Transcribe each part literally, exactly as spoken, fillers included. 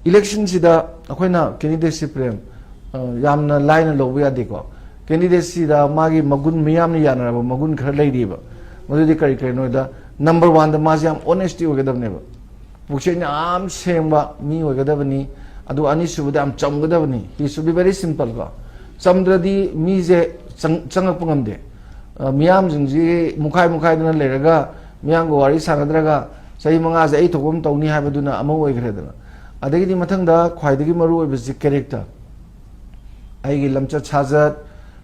ꯏꯂꯦꯛꯁꯟꯁꯤꯗ ꯑꯩꯈꯣꯏꯅ ꯀꯦꯟꯗꯤꯗꯦꯠꯁꯤ, ꯄ꯭ꯔꯦꯝ, ꯑ, ꯌꯥꯝꯅ ꯂꯥꯏꯅ ꯂꯧꯕ ꯌꯥꯗꯦꯀꯣ꯫ ꯀꯦꯟꯗꯤꯗꯦꯠꯁꯤꯗ ꯃꯥꯒꯤ ꯃꯒꯨꯟ, ꯃꯤꯌꯥꯝꯅ ꯌꯥꯅꯔꯕ ꯃꯒꯨꯟ ꯈꯔ ꯂꯩꯔꯤꯕ꯫ ꯃꯗꯨꯗꯤ ꯀꯔꯤ ꯀꯔꯤꯅꯣ ꯍꯥꯏꯗ, ꯅꯝꯕꯔ ꯋꯥꯟꯗ ꯃꯥꯁꯦ ꯌꯥꯝ ꯑꯣꯅꯦꯁꯇꯤ ꯑꯣꯏꯒꯗꯕꯅꯦꯕ, ꯄꯨꯛꯆꯦꯜ ꯌꯥꯝ ꯁꯦꯡꯕ ꯃꯤ ꯑꯣꯏꯒꯗꯕꯅꯤ꯫ ꯑꯗꯨ ꯑꯅꯤꯁꯨꯕꯗ ꯌꯥꯝ ꯆꯝꯒꯗꯕꯅꯤ, he should be very simple ꯀꯣ꯫ ꯆꯝꯗ꯭ꯔꯗꯤ ꯃꯤꯁꯦ ꯆꯪ-, ꯆꯪꯉꯛꯄ ꯉꯝꯗꯦ꯫ ꯑ, ꯃꯤꯌꯥꯝꯁꯤꯡꯁꯤ ꯃꯨꯈꯥꯏ ꯃꯨꯈꯥꯏꯗꯅ ꯂꯩꯔꯒ, ꯃꯤꯌꯥꯝꯒ ꯋꯥꯔꯤ ꯁꯥꯟꯅꯗ꯭ꯔꯒ, ꯆꯍꯤ ꯃꯉꯥꯁꯦ ꯑꯩ ꯊꯣꯛꯄ ꯑꯃ ꯇꯧꯅꯤ ꯍꯥꯏꯕꯗꯨꯅ ꯑꯃ ꯑꯣꯏꯈ꯭ꯔꯦꯗꯅ꯫ ꯑꯗꯒꯤꯗꯤ ꯃꯊꯪꯗ ꯈ꯭ꯋꯥꯏꯗꯒꯤ ꯃꯔꯨ ꯑꯣꯏꯕꯁꯤ ꯀꯦꯔꯦꯛꯇꯔ, ꯑꯩꯒꯤ ꯂꯝꯆꯠ ꯁꯥꯖꯠ,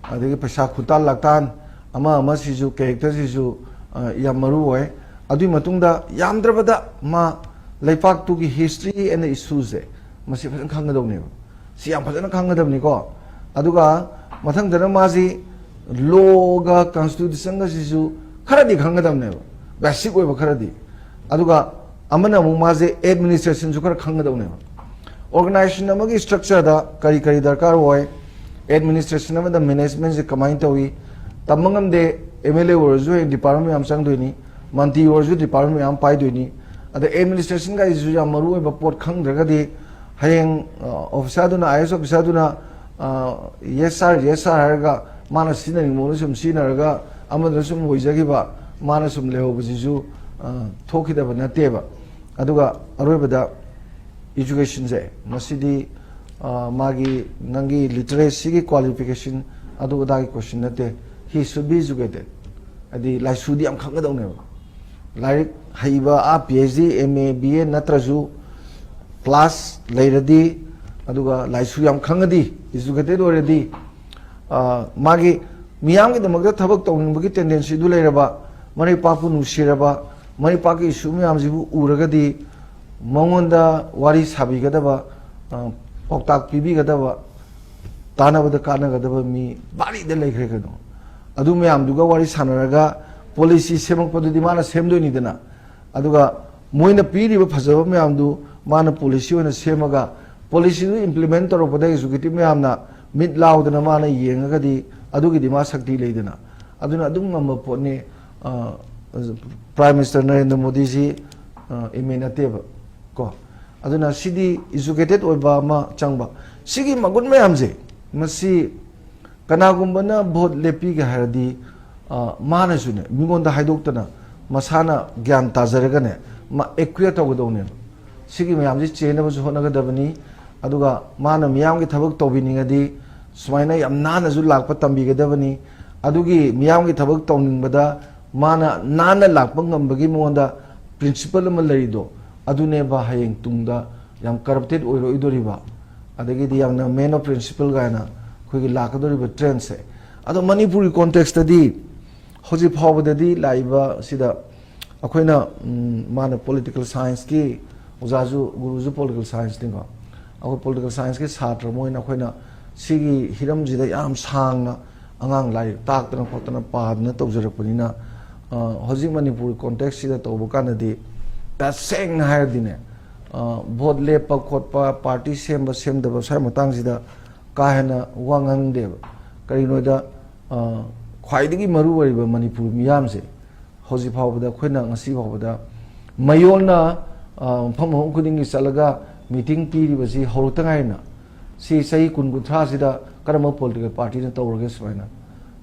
ꯑꯗꯒꯤ ꯄꯩꯁꯥ ꯈꯨꯇꯥꯟ ꯂꯥꯛꯇꯥꯟ, ꯑꯃ ꯑꯃꯁꯤꯁꯨ, ꯀꯦꯔꯦꯛꯇꯔꯁꯤꯁꯨ, ꯑ, ꯌꯥꯝ ꯃꯔꯨ ꯑꯣꯏ꯫ ꯑꯗꯨꯒꯤ ꯃꯇꯨꯡꯗ ꯌꯥꯝꯗ꯭ꯔꯕꯗ ꯃꯥ ꯂꯩꯄꯥꯛꯇꯨꯒꯤ history and issueꯁꯦ ꯃꯁꯤ ꯐꯖꯅ ꯈꯪꯒꯗꯧꯅꯦꯕ꯫ ꯁꯤ ꯌꯥꯝ ꯐꯖꯅ ꯈꯪꯒꯗꯕꯅꯤꯀꯣ꯫ ꯑꯗꯨꯒ ꯃꯊꯪꯗꯅ ꯃꯥꯁꯤ ꯂꯣꯒ ꯀꯟꯁꯇꯤꯇ꯭ꯌꯨꯁꯟꯒꯁꯤꯁꯨ ꯈꯔꯗꯤ ꯈꯪꯒꯗꯕꯅꯦꯕ, ꯕꯦꯁꯤꯛ ꯑꯣꯏꯕ ꯈꯔꯗꯤ꯫ ꯑꯗꯨꯒ ꯑꯃꯅ ꯑꯃꯨꯛ ꯃꯥꯁꯦ ꯑꯦꯗꯃꯤꯅꯤꯁꯇ꯭ꯔꯦꯁꯟꯁꯨ ꯈꯔ ꯈꯪꯒꯗꯧꯅꯦꯕ꯫ ꯑꯣꯔꯒꯅꯥꯏꯖꯦꯁꯟ ꯑꯃꯒꯤ ꯁ꯭ꯇ꯭ꯔꯛꯆꯔꯗ ꯀꯔꯤ ꯀꯔꯤ ꯗꯔꯀꯥꯔ ꯑꯣꯏ, ꯑꯦꯗꯃꯤꯅꯤꯁꯇ꯭ꯔꯦꯁꯟ ꯑꯃꯗ ꯃꯦꯅꯦꯖꯃꯦꯟꯁꯦ ꯀꯃꯥꯏꯅ ꯇꯧꯏ, ꯇꯝꯕ ꯉꯝꯗꯦ꯫ ꯑꯦꯝ ꯑꯦꯜ ꯑꯦ ꯑꯣꯏꯔꯁꯨ ꯍꯌꯦꯡ ꯗꯤꯄꯥꯔꯠꯃꯦꯟ ꯃꯌꯥꯝ ꯆꯪꯗꯣꯏꯅꯤ, ꯃꯟꯇ꯭ꯔꯤ ꯑꯣꯏꯔꯁꯨ ꯗꯤꯄꯥꯔꯠꯃꯦꯟ ꯃꯌꯥꯝ ꯄꯥꯏꯗꯣꯏꯅꯤ꯫ ꯑꯗ ꯑꯦꯗꯃꯤꯅꯤꯁꯇ꯭ꯔꯦꯁꯟꯒꯥꯏꯁꯤꯁꯨ ꯌꯥꯝ ꯃꯔꯨ ꯑꯣꯏꯕ ꯄꯣꯠ ꯈꯪꯗ꯭ꯔꯒꯗꯤ ꯍꯌꯦꯡ, ꯑ, ꯑꯣꯐꯤꯁꯥꯔꯗꯨꯅ, ꯑꯥꯏ ꯑꯦꯁ ꯑꯣꯐꯤꯁꯥꯔꯗꯨꯅ, ꯑ, "ꯌꯦꯁ ꯁꯥꯔ, ꯌꯦꯁ ꯁꯥꯔ" ꯍꯥꯏꯔꯒ ꯃꯥꯅ ꯁꯤꯖꯤꯟꯅꯅꯤꯡꯕ ꯃꯑꯣꯡꯗ ꯁꯨꯝ ꯁꯤꯖꯤꯟꯅꯔꯒ ꯑꯃꯗꯨꯅ ꯁꯨꯝ ꯑꯣꯏꯖꯈꯤꯕ, ꯃꯥꯅ ꯁꯨꯝ ꯂꯩꯍꯧꯕꯁꯤꯁꯨ, ꯑ, ꯊꯣꯛꯈꯤꯗꯕ ꯅꯠꯇꯦꯕ꯫ ꯑꯗꯨꯒ ꯑꯔꯣꯏꯕꯗ ꯏꯖꯨꯀꯦꯁꯟꯁꯦ, ꯃꯁꯤꯗꯤ, ꯑ, ꯃꯥꯒꯤ, ꯅꯪꯒꯤ ꯂꯤꯇꯔꯦꯁꯤꯒꯤ ꯀ꯭ꯋꯥꯂꯤꯐꯤꯀꯦꯁꯟ ꯑꯗꯨ ꯑꯗꯥꯒꯤ ꯀꯣꯏꯁꯟ ꯅꯠꯇꯦ, he should be educated꯫ ꯍꯥꯏꯗꯤ ꯂꯥꯏꯁꯨꯗꯤ ꯌꯥꯝ ꯈꯪꯒꯗꯧꯅꯦꯕ꯫ ꯂꯥꯏꯔꯤꯛ ꯍꯩꯕ, ꯑꯥ, P H D, M A, B A ꯅꯠꯇ꯭ꯔꯁꯨ, ꯀ꯭ꯂꯥꯁ ꯂꯩꯔꯗꯤ, ꯑꯗꯨꯒ ꯂꯥꯏꯁꯨ ꯌꯥꯝ ꯈꯪꯉꯗꯤ, ꯏꯖꯨꯀꯦꯇꯦꯠ ꯑꯣꯏꯔꯗꯤ, ꯑ, ꯃꯥꯒꯤ ꯃꯤꯌꯥꯝꯒꯤꯗꯃꯛꯇ ꯊꯕꯛ ꯇꯧꯅꯤꯡꯕꯒꯤ ꯇꯦꯟꯗꯦꯟꯁꯤꯗꯨ ꯂꯩꯔꯕ, ꯃꯔꯩꯄꯥꯛꯄꯨ ꯅꯨꯡꯁꯤꯔꯕ, ꯃꯔꯩꯄꯥꯛꯀꯤ ꯏꯁꯨ ꯃꯌꯥꯝꯁꯤꯕꯨ ꯎꯔꯒꯗꯤ ꯃꯉꯣꯟꯗ ꯋꯥꯔꯤ ꯁꯥꯕꯤꯒꯗꯕ, ꯑ, ꯄꯥꯎꯇꯥꯛ ꯄꯤꯕꯤꯒꯗꯕ, ꯇꯥꯟꯅꯕꯗ ꯀꯥꯟꯅꯒꯗꯕ ꯃꯤ ꯕꯥꯔꯤꯗ ꯂꯩꯈ꯭ꯔꯦ ꯀꯩꯅꯣ꯫ ꯑꯗꯨ ꯃꯌꯥꯝꯗꯨꯒ ꯋꯥꯔꯤ ꯁꯥꯟꯅꯔꯒ ꯄꯣꯂꯤꯁꯤ ꯁꯦꯝꯃꯛꯄꯗꯨꯗꯤ ꯃꯥꯅ ꯁꯦꯝꯗꯣꯏꯅꯤꯗꯅ꯫ ꯑꯗꯨꯒ ꯃꯣꯏꯅ ꯄꯤꯔꯤꯕ ꯐꯖꯕ ꯃꯌꯥꯝꯗꯨ ꯃꯥꯅ ꯄꯣꯂꯤꯁꯤ ꯑꯣꯏꯅ ꯁꯦꯝꯃꯒ, ꯄꯣꯂꯤꯁꯤꯗꯨ ꯏꯝꯄ꯭ꯂꯤꯃꯦꯟ ꯇꯧꯔꯛꯄꯗ ꯑꯦꯛꯖꯤꯀ꯭ꯌꯨꯇꯤꯚ ꯃꯌꯥꯝꯅ ꯃꯤꯠ ꯂꯥꯎꯗꯅ ꯃꯥꯅ ꯌꯦꯡꯉꯒꯗꯤ ꯑꯗꯨꯒꯤꯗꯤ ꯃꯥ ꯁꯛꯇꯤ ꯂꯩꯗꯅ꯫ ꯑꯗꯨꯅ ꯑꯗꯨꯝ ꯉꯝꯕ ꯄꯣꯠꯅꯤ꯫ ꯑ, ꯄ꯭ꯔꯥꯏꯝ ꯃꯤꯅꯤꯁꯇꯔ ꯅꯔꯦꯟꯗ꯭ꯔ ꯃꯣꯗꯤꯁꯤ, ꯑ, ꯑꯦꯝ ꯑꯦ ꯅꯠꯇꯦꯕ ꯀꯣ꯫ ꯑꯗꯨꯅ ꯁꯤꯗꯤ educated ꯑꯣꯏꯕ ꯑꯃ ꯆꯪꯕ꯫ ꯁꯤꯒꯤ ꯃꯒꯨꯟ ꯃꯌꯥꯝꯁꯦ, ꯃꯁꯤ ꯀꯅꯥꯒꯨꯝꯕꯅ vote ꯂꯦꯞꯄꯤꯒꯦ ꯍꯥꯏꯔꯗꯤ, ꯑ, ꯃꯥꯅꯁꯨꯅꯦ, ꯃꯤꯉꯣꯟꯗ ꯍꯥꯏꯗꯣꯛꯇꯅ ꯃꯁꯥꯅ ꯒ꯭ꯌꯥꯟ ꯇꯥꯖꯔꯒꯅꯦ, ꯃꯥ acquire ꯇꯧꯒꯗꯧꯅꯦꯕ꯫ ꯁꯤꯒꯤ ꯃꯌꯥꯝꯁꯤ ꯆꯦꯟꯅꯕꯁꯨ ꯍꯣꯠꯅꯒꯗꯕꯅꯤ꯫ ꯑꯗꯨꯒ ꯃꯥꯅ ꯃꯤꯌꯥꯝꯒꯤ ꯊꯕꯛ ꯇꯧꯕꯤꯅꯤꯡꯉꯗꯤ, ꯁꯨꯃꯥꯏꯅ ꯌꯥꯝ ꯅꯥꯟꯅꯁꯨ ꯂꯥꯛꯄ ꯇꯝꯕꯤꯒꯗꯕꯅꯤ꯫ ꯑꯗꯨꯒꯤ ꯃꯤꯌꯥꯝꯒꯤ ꯊꯕꯛ ꯇꯧꯅꯤꯡꯕꯗ ꯃꯥꯅ ꯅꯥꯟꯅ ꯂꯥꯛꯄ ꯉꯝꯕꯒꯤ ꯃꯉꯣꯟꯗ principle ꯑꯃ ꯂꯩꯔꯤꯗꯣ, ꯑꯗꯨꯅꯦꯕ ꯍꯌꯦꯡ ꯇꯨꯡꯗ ꯌꯥꯝ corrupted ꯑꯣꯏꯔꯛꯑꯣꯏꯗꯣꯔꯤꯕ, ꯑꯗꯒꯤꯗꯤ ꯌꯥꯝꯅ man of principle ꯀꯥꯏꯅ ꯑꯩꯈꯣꯏꯒꯤ ꯂꯥꯛꯀꯗꯧꯔꯤꯕ trendꯁꯦ꯫ ꯑꯗꯣ ꯃꯅꯤꯄꯨꯔꯒꯤ contextꯇꯗꯤ ꯍꯧꯖꯤꯛ ꯐꯥꯎꯕꯗꯗꯤ ꯂꯥꯛꯏꯕ ꯁꯤꯗ ꯑꯩꯈꯣꯏꯅ, ꯎꯝ, ꯃꯥꯅ political scienceꯀꯤ ꯑꯣꯖꯥꯁꯨ, ꯒꯨꯔꯨꯁꯨ political scienceꯅꯤꯀꯣ꯫ ꯑꯩꯈꯣꯏ political scienceꯀꯤ ꯁꯥꯇ꯭ꯔ ꯑꯃ ꯑꯣꯏꯅ ꯑꯩꯈꯣꯏꯅ ꯁꯤꯒꯤ ꯍꯤꯔꯝꯁꯤꯗ ꯌꯥꯝ ꯁꯥꯡꯅ ꯑꯉꯥꯡ ꯂꯥꯏꯔꯤꯛ ꯇꯥꯛꯇꯅ ꯈꯣꯠꯇꯅ ꯄꯥꯗꯅ ꯇꯧꯖꯔꯛꯄꯅꯤꯅ, ꯑ, ꯍꯧꯖꯤꯛ ꯃꯅꯤꯄꯨꯔ contextꯁꯤꯗ ꯇꯧꯕ ꯀꯥꯟꯗꯗꯤ ꯇꯁꯦꯡꯅ ꯍꯥꯏꯔꯗꯤꯅꯦ, ꯑ, vote ꯂꯦꯞꯄ ꯈꯣꯠꯄ, party ꯁꯦꯝꯕ ꯁꯦꯝꯗꯕ ꯁ꯭ꯋꯥꯏ ꯃꯇꯥꯡꯁꯤꯗ ꯀꯥ ꯍꯦꯟꯅ ꯋꯥ ꯉꯥꯡꯅꯤꯡꯗꯦꯕ꯫ ꯀꯔꯤꯒꯤꯅꯣꯗ, ꯑ, ꯈ꯭ꯋꯥꯏꯗꯒꯤ ꯃꯔꯨ ꯑꯣꯏꯔꯤꯕ ꯃꯅꯤꯄꯨꯔ ꯃꯤꯌꯥꯝꯁꯦ ꯍꯧꯖꯤꯛ ꯐꯥꯎꯕꯗ, ꯑꯩꯈꯣꯏꯅ ꯉꯁꯤ ꯐꯥꯎꯕꯗ ꯃꯌꯣꯜꯅ, ꯑ, ꯃꯐꯝ ꯃꯐꯝ ꯈꯨꯗꯤꯡꯒꯤ ꯆꯠꯂꯒ meeting ꯄꯤꯔꯤꯕꯁꯤ ꯍꯧꯔꯛꯇ ꯉꯥꯏꯔꯤꯅ꯫ ꯁꯤ ꯆꯍꯤ ꯀꯨꯟ ꯀꯨꯟꯊ꯭ꯔꯥꯁꯤꯗ ꯀꯔꯝꯕ political partyꯅ ꯇꯧꯔꯒꯦ ꯁꯨꯃꯥꯏꯅ?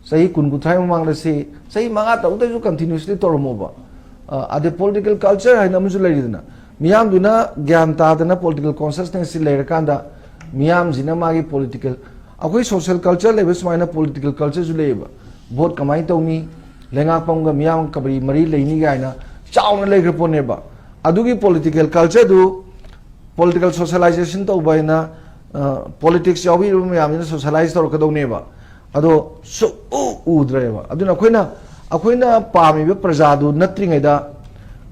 ꯆꯍꯤ ꯀꯨꯟ ꯀꯨꯟꯊ꯭ꯔꯥꯒꯤ ꯃꯃꯥꯡꯗ ꯁꯤ ꯆꯍꯤ ꯃꯉꯥ ꯇꯔꯨꯛꯇꯩꯁꯨ continuously ꯇꯧꯔꯝꯃꯣꯕ꯫ ꯑ, ꯑꯗꯩ political culture ꯍꯥꯏꯅ ꯑꯃꯁꯨ ꯂꯩꯔꯤꯗꯅ, ꯃꯤꯌꯥꯝꯗꯨꯅ ꯒ꯭ꯌꯥꯟ ꯇꯥꯗꯅ political consciousness ꯁꯤ ꯂꯩꯔꯀꯥꯟꯗ ꯃꯤꯌꯥꯝꯁꯤꯅ ꯃꯥꯒꯤ political, ꯑꯩꯈꯣꯏ social culture ꯂꯩꯕ ꯁꯨꯃꯥꯏꯅ political cultureꯁꯨ ꯂꯩꯌꯦꯕ꯫ Vote ꯀꯃꯥꯏꯅ ꯇꯧꯅꯤ, ꯂꯩꯉꯥꯛꯐꯝꯒ ꯃꯤꯌꯥꯝ ꯀꯔꯤ ꯃꯔꯤ ꯂꯩꯅꯤ ꯀꯥꯏꯅ ꯆꯥꯎꯅ ꯂꯩꯈ꯭ꯔ ꯄꯣꯠꯅꯦꯕ꯫ ꯑꯗꯨꯒꯤ political cultureꯗꯨ political socialization ꯇꯧꯕ ꯍꯥꯏꯅ, ꯑ, politics ꯌꯥꯎꯕꯤꯔꯤꯕ ꯃꯌꯥꯝꯁꯤꯅ socialize ꯇꯧꯔꯛꯀꯗꯧꯅꯦꯕ꯫ ꯑꯗꯣ ꯁꯨꯛꯎ ꯎꯗ꯭ꯔꯦꯕ꯫ ꯑꯗꯨꯅ ꯑꯩꯈꯣꯏꯅ, ꯑꯩꯈꯣꯏꯅ ꯄꯥꯝꯃꯤꯕ ꯄ꯭ꯔꯖꯥꯗꯨ ꯅꯠꯇ꯭ꯔꯤꯉꯩꯗ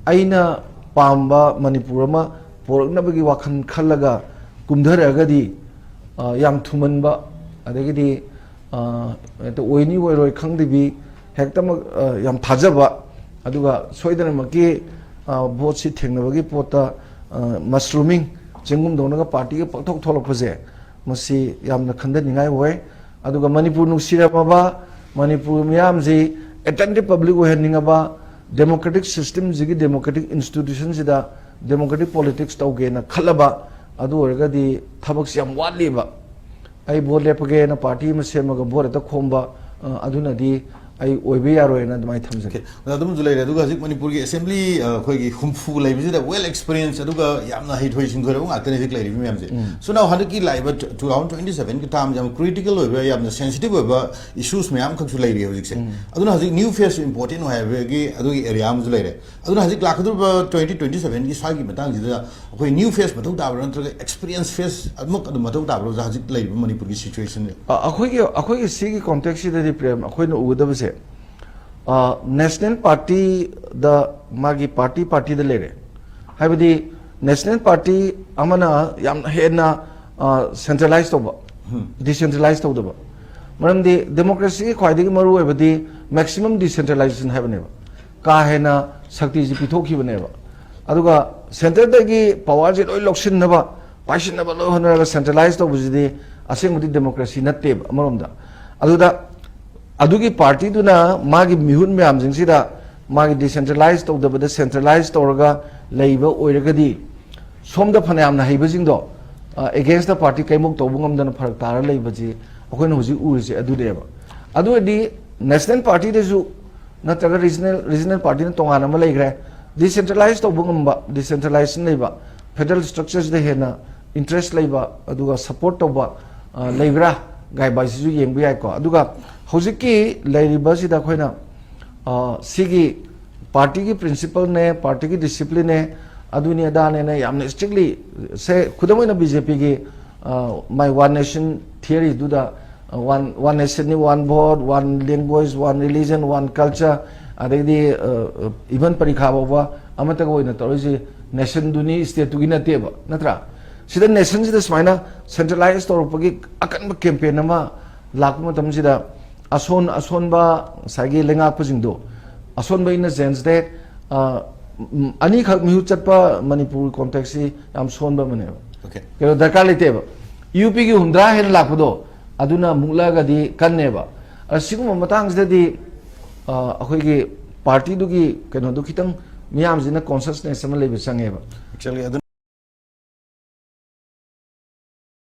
ꯑꯩꯅ ꯄꯥꯝꯕ ꯃꯅꯤꯄꯨꯔ ꯑꯃ ꯄꯣꯔꯛꯅꯕꯒꯤ ꯋꯥꯈꯜ ꯈꯜꯂꯒ ꯀꯨꯝꯊꯔꯛꯑꯒꯗꯤ, ꯑ, ꯌꯥꯝ ꯊꯨꯃꯟꯕ, ꯑꯗꯒꯤꯗꯤ, ꯑ, ꯍꯦꯛꯇ ꯑꯣꯏꯅꯤ ꯑꯣꯏꯔꯣꯏ ꯈꯪꯗꯕꯤ, ꯍꯦꯛꯇꯃꯛ, ꯑ, ꯌꯥꯝ ꯊꯥꯖꯕ, ꯑꯗꯨꯒ ꯁꯣꯏꯗꯅꯃꯛꯀꯤ, ꯑ, voteꯁꯤ ꯊꯦꯡꯅꯕꯒꯤ ꯄꯣꯠꯇ, ꯑ, mushrooming, ꯆꯦꯡꯒꯨꯝꯗꯧꯅꯒ partyꯒ ꯄꯪꯊꯣꯛ ꯊꯣꯛꯂꯛꯄꯁꯦ, ꯃꯁꯤ ꯌꯥꯝꯅ ꯈꯟꯊꯅꯤꯡꯉꯥꯏ ꯑꯣꯏ꯫ ꯑꯗꯨꯒ ꯃꯅꯤꯄꯨꯔ ꯅꯨꯡꯁꯤꯔꯝꯃꯕ, ꯃꯅꯤꯄꯨꯔ ꯃꯤꯌꯥꯝꯁꯤ attentive public ꯑꯣꯏꯍꯟꯅꯤꯡꯉꯕ, democratic systemꯁꯤꯒꯤ democratic institutionꯁꯤꯗ ꯗꯦꯃꯣꯀ꯭ꯔꯦꯇꯤꯛ ꯄꯣꯂꯤꯇꯤꯛꯁ ꯇꯧꯒꯦꯅ ꯈꯜꯂꯕ, ꯑꯗꯨ ꯑꯣꯏꯔꯒꯗꯤ ꯊꯕꯛꯁꯤ ꯌꯥꯝ ꯋꯥꯠꯂꯤꯕ꯫ ꯑꯩ ꯚꯣꯠ ꯂꯦꯞꯄꯒꯦꯅ ꯄꯥꯔꯇꯤ ꯑꯃ ꯁꯦꯝꯃꯒ ꯚꯣꯠ ꯍꯦꯛꯇ ꯈꯣꯝꯕ, ꯑ, ꯑꯗꯨꯅꯗꯤ ꯑꯩ ꯑꯣꯏꯕ ꯌꯥꯔꯣꯏꯅ ꯑꯗꯨꯃꯥꯏꯅ ꯊꯝꯖꯒꯦ꯫ ꯑꯣꯀꯦ, ꯑꯗꯨꯝꯁꯨ ꯂꯩꯔꯦ꯫ ꯑꯗꯨꯒ ꯍꯧꯖꯤꯛ ꯃꯅꯤꯄꯨꯔꯒꯤ ꯑꯦꯁꯦꯝꯕ꯭ꯂꯤ, ꯑ, ꯑꯩꯈꯣꯏꯒꯤ ꯍꯨꯝꯐꯨ ꯂꯩꯕꯁꯤꯗ ꯋꯦꯜ ꯑꯦꯛꯁꯄꯤꯔꯤꯌꯦꯟꯁ ꯑꯗꯨꯒ ꯌꯥꯝꯅ ꯍꯩꯊꯣꯏ ꯁꯤꯡꯊꯣꯏꯔꯕ ꯉꯥꯛꯇꯅꯤ ꯍꯧꯖꯤꯛ ꯂꯩꯔꯤꯕ ꯃꯌꯥꯝꯁꯦ꯫ ꯁꯣ ꯅꯥꯎ ꯍꯟꯗꯛꯀꯤ ꯂꯥꯛꯏꯕ ꯇꯨ ꯊꯥꯎꯖꯟ ꯇ꯭ꯋꯦꯟꯇꯤ ꯁꯚꯦꯟꯒꯤ ꯇꯥꯝꯁꯦ ꯌꯥꯝ ꯀ꯭ꯔꯤꯇꯤꯀꯦꯜ ꯑꯣꯏꯕ, ꯌꯥꯝꯅ ꯁꯦꯟꯁꯤꯇꯤꯚ ꯑꯣꯏꯕ ꯏꯁꯨꯁ ꯃꯌꯥꯝ ꯑꯃꯈꯛꯁꯨ ꯂꯩꯔꯤ ꯍꯧꯖꯤꯛꯁꯦ꯫ ꯑꯗꯨꯅ ꯍꯧꯖꯤꯛ ꯅ꯭ꯌꯨ ꯐꯦꯁꯁꯨ ꯏꯝꯄꯣꯔꯇꯦꯟ ꯑꯣꯏ ꯍꯥꯏꯕꯒꯤ ꯑꯗꯨꯒꯤ ꯑꯦꯔꯤꯌꯥ ꯑꯃꯁꯨ ꯂꯩꯔꯦ꯫ ꯑꯗꯨꯅ ꯍꯧꯖꯤꯛ ꯂꯥꯛꯀꯗꯧꯔꯤꯕ ꯇ꯭ꯋꯦꯟꯇꯤ ꯇ꯭ꯋꯦꯟꯇꯤ ꯁꯚꯦꯟꯒꯤ ꯁ꯭ꯋꯥꯏꯒꯤ ꯃꯇꯥꯡꯁꯤꯗ ꯑꯩꯈꯣꯏ ꯅ꯭ꯌꯨ ꯐꯦꯁ ꯃꯊꯧ ꯇꯥꯕ꯭ꯔꯥ, ꯅꯠꯇ꯭ꯔꯒ ꯑꯦꯛꯁꯄꯤꯔꯤꯌꯟꯁ ꯐꯦꯁ ꯑꯗꯨꯃꯛ ꯑꯗꯨꯝ ꯃꯊꯧ ꯇꯥꯕ꯭ꯔꯥ ꯑꯣꯖꯥ, ꯍꯧꯖꯤꯛ ꯂꯩꯔꯤꯕ ꯃꯅꯤꯄꯨꯔꯒꯤ ꯁꯤꯆꯨꯋꯦꯁꯟꯁꯦ? ꯑ, ꯑꯩꯈꯣꯏꯒꯤ, ꯑꯩꯈꯣꯏꯒꯤ ꯁꯤꯒꯤ ꯀꯣꯟꯇꯦꯛꯁꯁꯤꯗꯗꯤ, ꯄ꯭ꯔꯦꯝ, ꯑꯩꯈꯣꯏꯅ ꯎꯒꯗꯕꯁꯦ, ꯅꯦꯁꯅꯦꯜ ꯄꯥꯔꯇꯤꯗ, ꯃꯥꯒꯤ ꯄꯥꯔꯇꯤ ꯄꯥꯔꯇꯤꯗ ꯂꯩꯔꯦ꯫ ꯍꯥꯏꯕꯗꯤ ꯅꯦꯁꯅꯦꯜ ꯄꯥꯔꯇꯤ ꯑꯃꯅ ꯌꯥꯝ ꯍꯦꯟꯅ ꯁꯦꯟꯇ꯭ꯔꯦꯂꯥꯏꯁ ꯇꯧꯕ, ꯗꯤꯁꯦꯟꯇ꯭ꯔꯦꯂꯥꯏꯁ ꯇꯧꯗꯕ꯫ ꯃꯔꯝꯗꯤ ꯗꯦꯃꯣꯀ꯭ꯔꯦꯁꯤꯒꯤ ꯈ꯭ꯋꯥꯏꯗꯒꯤ ꯃꯔꯨ ꯑꯣꯏꯕꯗꯤ ꯃꯦꯛꯁꯤꯃꯝ ꯗꯤꯁꯦꯟꯇ꯭ꯔꯦꯂꯥꯏꯖꯦꯁꯟ ꯍꯥꯏꯕꯅꯦꯕ꯫ ꯀꯥ ꯍꯦꯟꯅ ꯁꯛꯇꯤꯁꯤ ꯄꯤꯊꯣꯛꯈꯤꯕꯅꯦꯕ꯫ ꯑꯗꯨꯒ ꯁꯦꯟꯇꯔꯗꯒꯤ ꯄꯋꯥꯔꯁꯤ ꯂꯣꯏ ꯂꯧꯁꯤꯟꯅꯕ, ꯄꯥꯏꯁꯤꯟꯅꯕ ꯂꯣꯏ ꯍꯣꯠꯅꯔꯒ ꯁꯦꯟꯇ꯭ꯔꯦꯂꯥꯏꯁ ꯇꯧꯕꯁꯤꯗꯤ ꯑꯁꯦꯡꯕꯗꯤ ꯗꯦꯃꯣꯀ꯭ꯔꯦꯁꯤ ꯅꯠꯇꯦꯕ ꯑꯃꯔꯣꯝꯗ꯫ ꯑꯗꯨꯗ ꯑꯗꯨꯒꯤ ꯄꯥꯔꯇꯤꯗꯨꯅ ꯃꯥꯒꯤ ꯃꯤꯍꯨꯠ ꯃꯌꯥꯝꯁꯤꯡꯁꯤꯗ ꯃꯥꯒꯤ ꯗꯤꯁꯦꯟꯇ꯭ꯔꯦꯂꯥꯏꯁ ꯇꯧꯗꯕꯗ ꯁꯦꯟꯇ꯭ꯔꯦꯂꯥꯏꯁ ꯇꯧꯔꯒ ꯂꯩꯕ ꯑꯣꯏꯔꯒꯗꯤ, ꯁꯣꯝꯗ ꯐꯅꯌꯥꯝꯅ ꯍꯩꯕꯁꯤꯡꯗꯣ ꯑꯦꯒꯦꯟꯁꯇ ꯄꯥꯔꯇꯤ ꯀꯩꯃꯨꯛ ꯇꯧꯕ ꯉꯝꯗꯅ ꯐꯔꯛ ꯇꯥꯔ ꯂꯩꯕꯁꯤ ꯑꯩꯈꯣꯏꯅ ꯍꯧꯖꯤꯛ ꯎꯔꯤꯁꯦ ꯑꯗꯨꯅꯦꯕ꯫ ꯑꯗꯨ ꯑꯣꯏꯔꯗꯤ ꯅꯦꯁꯅꯦꯜ ꯄꯥꯔꯇꯤꯗꯁꯨ ꯅꯠꯇ꯭ꯔꯒ ꯔꯤꯖꯅꯦꯜ, ꯔꯤꯖꯅꯦꯜ ꯄꯥꯔꯇꯤꯅ ꯇꯣꯉꯥꯟꯅ ꯑꯃ ꯂꯩꯈ꯭ꯔꯦ꯫ ꯗꯤꯁꯦꯟꯇ꯭ꯔꯦꯂꯥꯏꯁ ꯇꯧꯕ ꯉꯝꯕ, ꯗꯤꯁꯦꯟꯇ꯭ꯔꯦꯂꯥꯏꯖꯦꯁꯟ ꯂꯩꯕ, ꯐꯦꯗꯔꯦꯜ ꯁ꯭ꯇ꯭ꯔꯛꯆꯔꯁꯤꯗ ꯍꯦꯟꯅ ꯏꯟꯇꯔꯦꯁ ꯂꯩꯕ, ꯑꯗꯨꯒ ꯁꯄꯣꯔꯠ ꯇꯧꯕ, ꯑ, ꯂꯩꯕ꯭ꯔꯥ ꯒꯥꯏꯕ ꯍꯥꯏꯁꯤꯁꯨ ꯌꯦꯡꯕ ꯌꯥꯏꯀꯣ꯫ ꯑꯗꯨꯒ ꯍꯧꯖꯤꯛꯀꯤ ꯂꯩꯔꯤꯕꯁꯤꯗ ꯑꯩꯈꯣꯏꯅ, ꯑ, ꯁꯤꯒꯤ ꯄꯥꯔꯇꯤꯒꯤ ꯄ꯭ꯔꯤꯟꯁꯤꯄꯜꯅꯦ, ꯄꯥꯔꯇꯤꯒꯤ ꯗꯤꯁꯤꯄ꯭ꯂꯤꯟꯅꯦ, ꯑꯗꯨꯅꯤ ꯑꯗꯥꯅꯦꯅ ꯌꯥꯝꯅ ꯏꯁꯇ꯭ꯔꯤꯛꯂꯤ, ꯁꯦ, ꯈꯨꯗꯝ ꯑꯣꯏꯅ ꯕꯤ ꯖꯦ ꯄꯤꯒꯤ, ꯑ, ꯃꯥꯏ ꯋꯥꯟ ꯅꯦꯁꯟ ꯊꯤꯌꯔꯤꯗꯨꯗ, ꯑ, ꯋꯥꯟ, ꯋꯥꯟ ꯅꯦꯁꯟꯅꯤ, one vote, one language, one religion, one culture, ꯑꯗꯩꯗꯤ, ꯑ, ꯑ, ꯏꯚꯟ ꯄꯔꯤꯈꯥ ꯐꯥꯎꯕ ꯑꯃꯠꯇꯒ ꯑꯣꯏꯅ ꯇꯧꯔꯤꯁꯤ ꯅꯦꯁꯟꯗꯨꯅꯤ, ꯁ꯭ꯇꯦꯠꯇꯨꯒꯤ ꯅꯠꯇꯦꯕ, ꯅꯠꯇ꯭ꯔꯥ? ꯁꯤꯗ ꯅꯦꯁꯟꯁꯤꯗ ꯁꯨꯃꯥꯏꯅ ꯁꯦꯟꯇ꯭ꯔꯦꯂꯥꯏꯁ ꯇꯧꯔꯛꯄꯒꯤ ꯑꯀꯟꯕ ꯀꯦꯝꯄꯦꯟ ꯑꯃ ꯂꯥꯛꯄ ꯃꯇꯝꯁꯤꯗ ꯑꯁꯣꯟ, ꯑꯁꯣꯟꯕ ꯉꯁꯥꯏꯒꯤ ꯂꯩꯉꯥꯛꯄꯁꯤꯡꯗꯣ, ꯑꯁꯣꯟꯕ in the sense that, ꯑ, ꯎꯝ, ꯑꯅꯤꯈꯛ ꯃꯤꯍꯨꯠ ꯆꯠꯄ ꯃꯅꯤꯄꯨꯔ ꯀꯣꯟꯇꯦꯛꯁꯁꯤ ꯌꯥꯝ ꯁꯣꯟꯕ ꯑꯃꯅꯦꯕ꯫ ꯑꯣꯀꯦ꯫ ꯀꯩꯅꯣ ꯗꯔꯀꯥꯔ ꯂꯩꯇꯦꯕ꯫ ꯌꯨ ꯄꯤꯒꯤ ꯍꯨꯝꯗ꯭ꯔꯥ ꯍꯦꯟꯅ ꯂꯥꯛꯄꯗꯣ ꯑꯗꯨꯅ ꯃꯨꯛꯂꯛꯑꯒꯗꯤ ꯀꯟꯅꯦꯕ꯫ ꯑ, ꯁꯤꯒꯨꯝꯕ ꯃꯇꯥꯡꯁꯤꯗꯗꯤ, ꯑ, ꯑꯩꯈꯣꯏꯒꯤ ꯄꯥꯔꯇꯤꯗꯨꯒꯤ ꯀꯩꯅꯣꯗꯨ ꯈꯤꯇꯪ ꯃꯤꯌꯥꯝꯁꯤꯅ consciousness ꯑꯃ ꯂꯩꯕ ꯆꯪꯉꯦꯕ꯫ Actually, ꯑꯗꯨ